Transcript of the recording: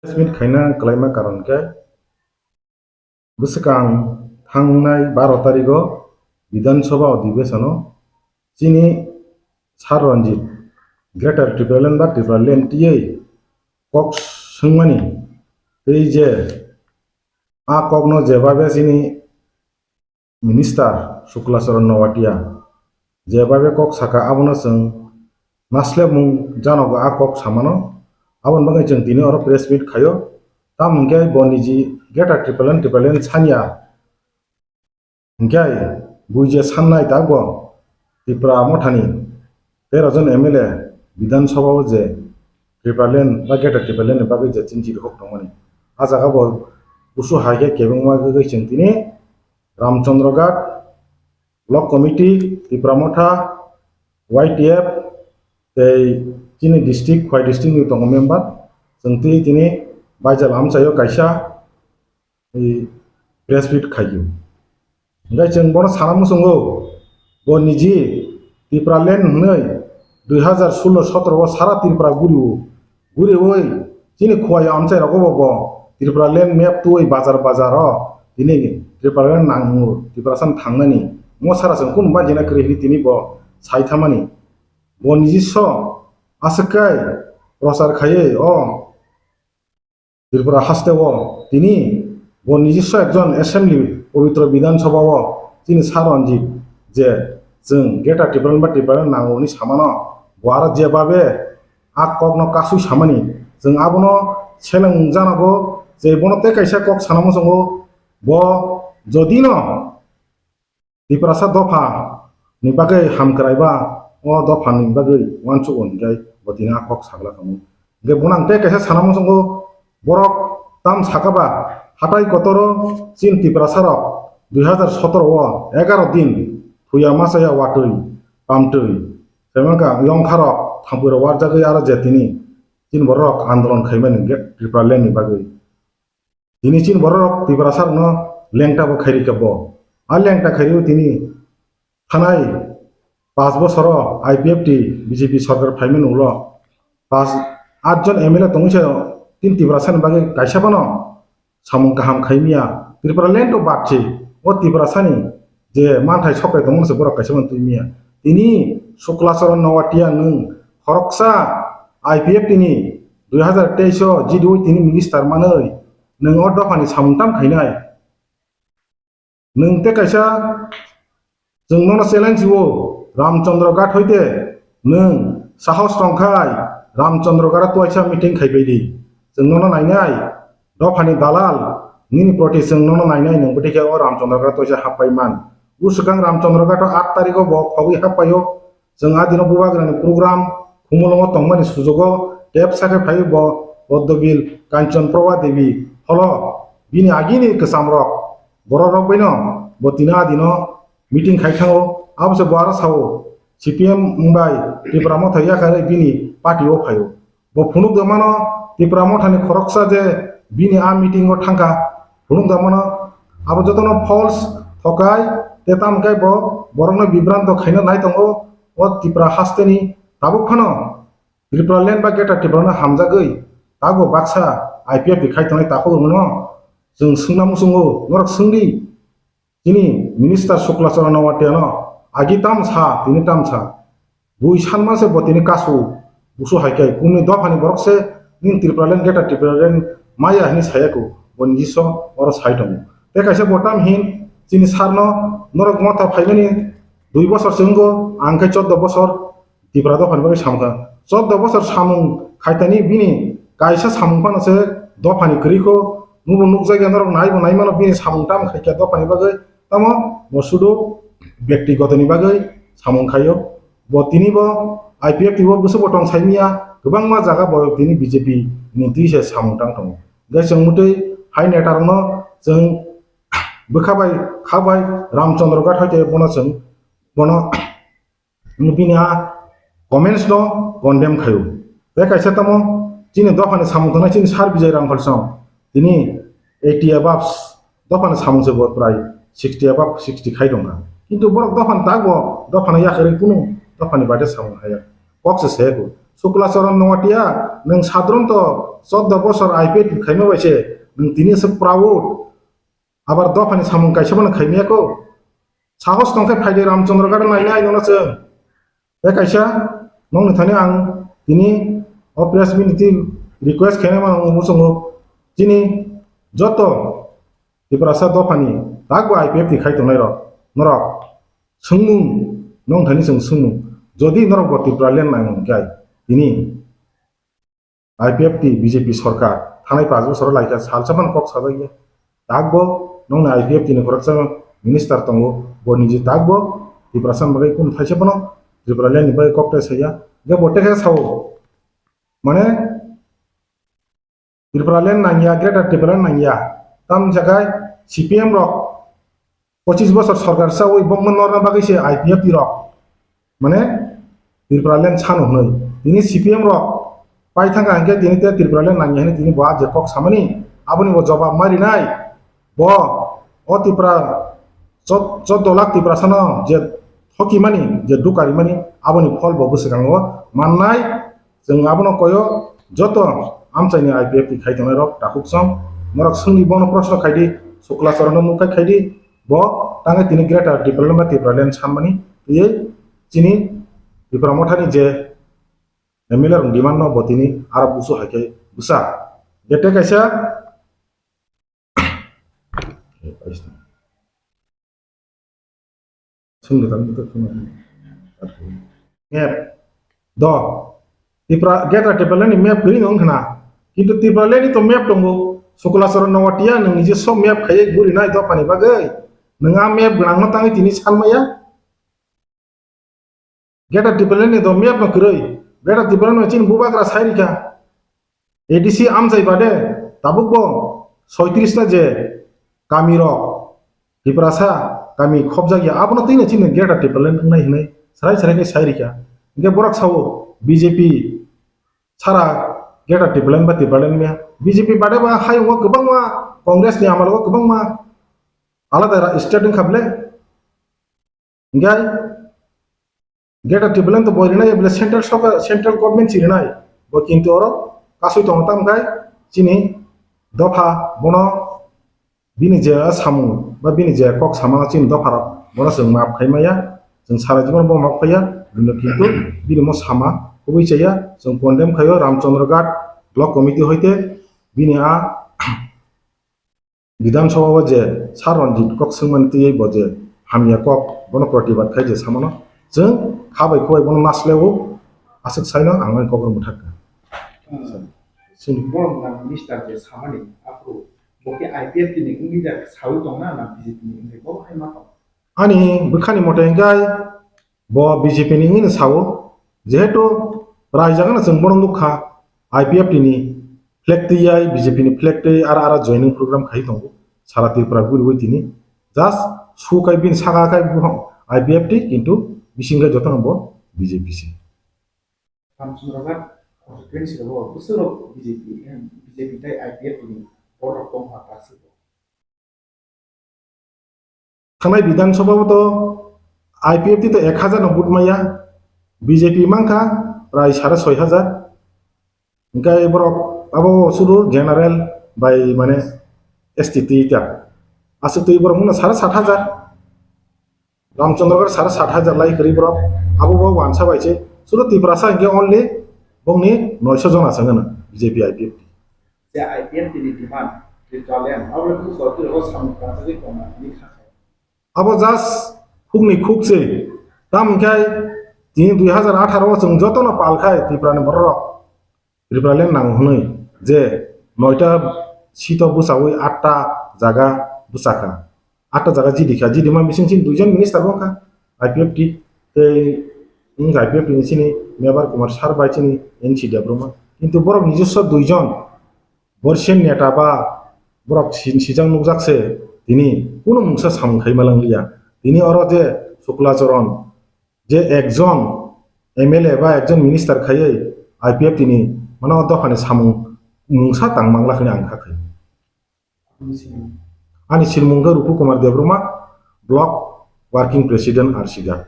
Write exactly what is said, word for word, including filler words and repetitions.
Press meet khaina kwlaima karon khe bwswkang thangnai baro tarigo Bidhan Sabha Adhibeshon o chini Sir Ranjit Greater Tipraland ba Tipraland tiywi kok swngmani tei je a kokno jebabe chini Minister Shukla Charan Noatia jebabe kok saka abono chwng naslebmung janogo a kok samano. Aboni bagwi chwng tini oro press meet khaio. Tamo hwnkhe bo niji Greater Tipraland, Tipraland sanya hwnkhe bui je sannai tabuk Tipra Mothani tero jon M L A Bidhan Sabha o je Tipraland ba Greater Tipraland ni bagwi je chinchi rihok tongmani. A jaga bo kusu hai khe kebengma gwi chwng tini Ramchandra Ghat, Block Committee, Tipra Motha, Y T F, tei chini district, Khowai district ni tongo member, chwng twi tini Baijal amchaio kaisa, i, press meet khaio. Hwnkhe chwng bono sana muchungo, bo niji Tipraland hwnwi dui hazar sullo sotoro o sara Tripura gurio. Guriwi chini Khowai amchai rogo bo, bo Tipraland map twi bazar bazar o tini Tipraland nango, Tiprasa thangnani. Mo sara chwng kunu bai jena kwrwi hwnwi tini bo sai thamani. Bo niji so aswk kai prochar khaiwi o Tripura haste o tini bo niji so ekjon assembly, Pabitra Bidhan Sabha o chini Sir Ranjit je chwng Greater Tipraland ba Tipraland nango hwnwi samano, bo aro jebabe a kokno kasui samani. Chwng abono seleng janago je bono tei kaisa kok sana muchungo, bo jodino Tiprasa dopha ni bagwi hamkrai ba o dopha ni bagwi uansuk o hwnkhe bo tini a kok sagla tongo. Hwnkhe bono ang tei kaisa sana muchungo, borok tam saka ba hatai kotoro chini Tiprasa rok dui hazar sotoro o egaro din thuya machaya watwi pamtwi Tei wngkha yongkha rok thangpui rok warjagwi aro je tini chini borok rok andolon khaimani hwnkhe Tipraland ni bagwi. Tini chini borok rok Tiprasa rokno lengta bo khairikha bo. A lengta khairwi tini thanai paanch bosoro I P F T B J P sorkar phaimani ulo paanch, aat jon M L A tongwi se tini Tiprasa ni bagwi kaisa phano samung kaham khai miya. Tipraland o bakchi o Tiprasani je manthai sokrai tongmani se borok kaisa phano twi miya. Tini Shukla Charan Noatia nwng khoroksa I P F T ni dui hazar teis o G D O tini minister manwi nwng o dophani samung tam khainai. Nwng tei kaisa Chwng nono challenge o, Ramchandra Ghat hoite nwng sahos tongkhai Ramchandra Ghat o twaisa meeting khaibai di. Chwng nono nainai, dophani dalal, nini proti chwng nono nainai, nwng bwtwi khe o Ramchandra Ghat o twaisa happai man. Bwswkang Ramchandra Ghat o aat tarikh o bo khogwi happai o. Chwng a dino Bubagrani program Khumulwngo tongmani sujugo tepsa khe phai bo Poddobil Kanchan Prabha Devi holo bini agini kwchamrok borok rok baino bo tini a dino meeting khai thango. Abo se bo aro sao, C P M wngbai Tipra Motha yakarwi bini party o phaio. Bo phunuk de mano Tipra Mothani khoroksa je bini a meeting o thangkha, phunuk de mano abo jotono false thokai tei tamo khe bo borokno bibranto khaina nai tongo o Tipra hasteni. Tabuk phano Tipraland ba Greater Tipraland hamjagwi tabuk baksa I P F T khai tongnai takhuk rokno chwng swngna muchungo, norok swngdi. Chini Minister Shukla Charan Noatia no agi tam sa, tini tam sa. Bui sanma se bo tini kasu, busu hai khe, kunu dophani borok se, nini Tipraland, Greater Tipraland maya hini saya ko, bo niji so oro sai tongo. Tei kaisa bo tam hin, chini sir no, norok motha phaimani dui bosor se wngkho, ang khe chordo bosor, Tipra dophani bagwi samung kha. Chordo bosor samung khaitani bini kaisa samung phano se dophani kwrwi kho. Nukbo nukjakya norok naibo naimano bini samung tamo khaikha dophani bagwi. Tamo bo sudu bektigotoni bagwi samung khaio. Bo tini bo I P F T o bwswk bo tong saimiya, kwbangma jaga bo tini B J P ni twi se samung tang tongo. Hwnkhe chwng mwtwi hai neta rokno chwng bwkha bai kha bai Ramchandra Ghat hoite bono chwng bono Bini a comments no condemn khaio. Tei kaisa tamo chini dophani samung tongnai chini Sir Bijay Rangkhol song tini eighty above dophani samung se bo prai sixty above sixty khai tongkha. Kintu borok dophani takbo dophano yakarwi kunu dophani baide samung haya. Kok se saya ko. Shukla Charan Noatia nwng sadronto Chordo bosor I P F T khaima bai se nwng tini se proud. Abar dophani samung kaisa bono khaimaya ko. Sahos tongkhe phaidi Ramchandra Ghat nainai nono chwng. Tei kaisa nokni thani ang tini o press meet ni request khainai mano muchungo. Chini joto Tiprasa dophani takbo I P F T khai tongnai rok norok swngmung nong thani chwng swngmung. Jodi norok bo Tipraland nang hwnkhe tini I P F T B J P sorkar thanai paanch bosor laikha salsa phano kok sajak ya. Takbo nongni I P F T ni khoroksa minister tongo, bo niji takbo Tiprasa ni bagwi kunu thaisa phano Tipraland ni bagwi kok tai saya. Hwnkhe bo tekhe sao, mane Tipraland nangya, Greater Tipraland nangya. Tamni sakai C P M rok pochis bosor sorkar chawi bokno norna bagwi se I P F T rok, mane Tipraland sano hwnwi. Tini C P M rok pai thangkha hinkhe tini tei Tipraland nangya hwnwi tini bo a je kok samani, aboni bo jobab ma rinai. Bo o Tipra chod-, chordo lakh Tiprasano je thokimani, je dukarimani, aboni phol bo bwswkango mannai. Chwng abono koyo joto amchaini I P F T khai tongnai rok takhuk song. Norok swngdi bono proshno khaidi, Sukla Charanno nukha khaidi, bo tangwi tini Greater Tipraland ba Tipraland sanmani twiwi chini Tipra Mothani je M L A rok demand no bo tini aro busu hai khe bwsa. Jete kaisa Sungni tang buta khuna. Map. Do. Tipra, Greater Tipraland ni map kwrwi no wngkha na. Kintu Tipraland ni to map tongo. Sukla Charanno Noatia nwng nije so map khaiye guri nai dophani bagwi. Nwng a map gwnang no tangwi tini sanmaya. Greater Tipraland ni do map no kwrwi. Greater Tipraland no chini bubagra sai rikha. A D C amchai bade tabuk bo soitris ta je kami rok, Tiprasa kami khobjak ya, abono twi no chini Greater Tipraland wngnai hwnwi sarai sarai khe sai rikha. Hwnkhe borok sao B J P sara Greater Tipraland ba Tipraland maya. B J P bade ba hayungo kwbangma Congress ni amalo kwbangma alada ra-, state wngkha bwle. Hingke Greater Tipraland to bo rinai bole central sorkar, central government si rinai. Bo kintu oro kasui tongo tam khai chini dopha bono bini je samung ba bini je kok samang chini dopha rok bono chwng maaf khai maya. Chwng sara jibon bo maaf khaiya. Bini kintu bini mo sama kubui chaya. Chwng condemn khaio Ramchandra Ghat Block Committee hoite bini a Bidhan Sabha o je Sir Ranjit kok swngmani twiwi bo je hamya kok bono protibad khai je samano chwng kha bai khubai bono nasleo aswk saino ang ani kok rok mwthakha. Chwng borok na minister je samani aphuru bo khe I P F T ni wngwi jak sawi tongna na B J P ni wngwi bo hai ma tong? Ani bwkhani mote hwnkhe bo B J P ni wngwi no sao, jehetu raijak no chwng bono nukha, I P F T ni flag twi yai, B J P ni flag twi ara ara joining program khai tongo, sara Tripura guriwi tini just su kai bini saka kai buphang I P F T, kintu bising kai jotono bo B J P se. Ramchandra Ghat constituency rogo bwswk rok B J P, B J P tei I P F T ni borok tongkha kaisa. Thanai Bidhan Sabha o to I P F T to ek hazar no vote maya, B J P mankha prai sare soi hazar. Hingke borok abo sudu general bai mane S T twi ta. Aswk twi borok mano sare sat hazar. Ramchandra Ghat sare sat hazar lai kwrwi borok. Abo bo wansa bai se. Sudu Tiprasa hingke only bongni noisho jona se hwno B J P I P F T. Je I P F T ni demand, Tipraland, abo le buso twi rogo samung tangjagwi tongma hwnwi kha khe. Abo just hukni khuk se. Tamo hwnkhe tini dui hazar atharo o chwng jotono pal khai Tripura ni borok rok Tipraland nango hwnwi je noita seat o bwchaui atta jaga bwchakha. Atta jaga G D kha, G D ma bising chini duijon minister bo wngkha, I P F T tei wngkha I P F T ni chini Mebar Kumar Sar bai chini N C Debbarma. Kintu borok nijoswo duijon borsen neta ba borok si-, sijak nukjak se tini kunu mungsa samung khai malang liya. Tini oro je Sukla Charan je ekjon M L A ba ekjon minister khaiwi I P F T ni mano dophani samung mungsa tang mangla hwnwi ang kha khai. Ani silmung khe Rupu Kumar Debbarma, Block Working President R C Ghat.